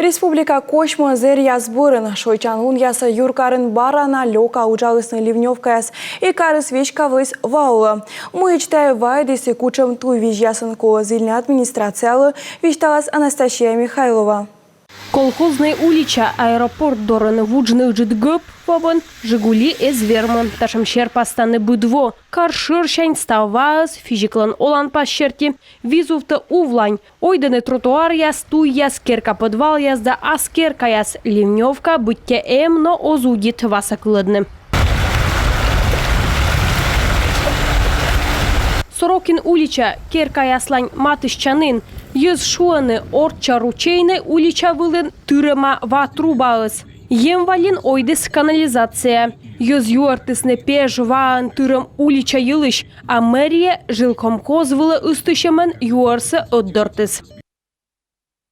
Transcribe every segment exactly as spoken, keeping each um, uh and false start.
Республика косьмӧ зэръяс бӧрын. Шойччан лунъясӧ юркарын бара на лёка уджалісны ливнёвкаяс, и карыс веськавліс ва улӧ. Мыйысь тайӧ вайӧдіс и кутшӧм туйвизьясӧн колӧ Зільны администрациялы, висьталас Анастасия Михайлова. Колхознӧй улича, аэропорт дорын, вуджны ыджыд гӧп вомӧн «Жигули» эз вермы. Татшӧм серпас тані быд во. Кар шӧрсянь став ваыс, физиклӧн оланпас серти, визувтӧ увлань. Ойдӧны тротуаръяс, туйяс, керка пӧдвалъяс да ас керкаяс. Ливнёвка быттьӧ эм, но оз удит васӧ кылӧдны. Сорокин улича, керкаяслань матыстчанін. Йӧз шуӧны, орчча ручейнӧй улича вылын тырӧма ва трубаыс. Емвалин ойдіс канализация. Йӧз юӧртісны пеж ваӧн тырӧм улича йылысь, а мэрия жилкомхоз вылӧ ыстысьӧмӧн юӧрсӧ ӧтдортіс.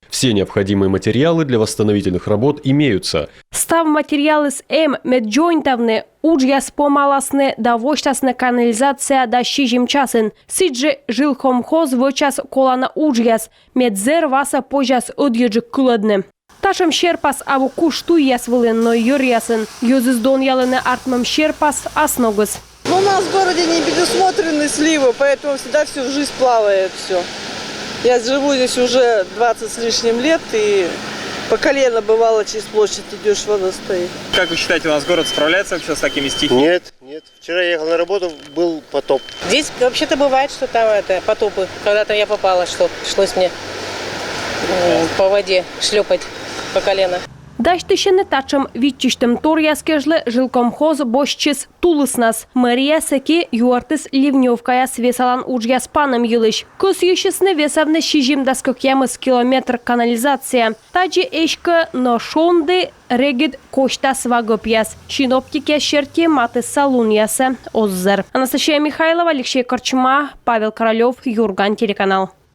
Все необходимые материалы для восстановительных работ имеются. Став материалыс эм, мед дзоньтавны. Уджъяс помаласны да восьтасны канализация дас сизим часын. Сідз жӧ жилкомхоз вӧчас колана уджъяс, мед зэр васӧ позяс ӧдйӧджык кылӧдны. Татшӧм серпас абу куш туйяс вылын, но йӧръясын. Йӧзыс донъялӧны артмӧм серпас ас ногыс. Ну, у нас в городе не предусмотрены сливы, поэтому всегда всю жизнь плавает все. Я живу здесь уже двадцать с лишним лет, и по колено бывало через площадь идешь, вода стоит. Как вы считаете, у нас город справляется вообще с такими стихиями? Нет, нет. Вчера я ехал на работу, был потоп. Здесь вообще-то бывает, что там это потопы. Когда-то я попала, что пришлось мне, м, по воде шлепать по колено. Дасьтысьӧны татшӧм виччысьтӧмторъяс кежлӧ жилкомхоз босьтчис тулыснас. Мэрия сэки юӧртіс ливнёвкаяс весалан уджъяс панӧм йылысь. Кӧсйысисны весавны сизимдас кӧкъямыс километр канализация. Тадзи эськӧ, но шонді регыд косьтас ва гӧпъяс. Синоптикъяс серти матысса лунъясӧ оз зэр. Анастасия Михайлова, Алексей Корчма, Павел Королёв, «Юрган» телеканал.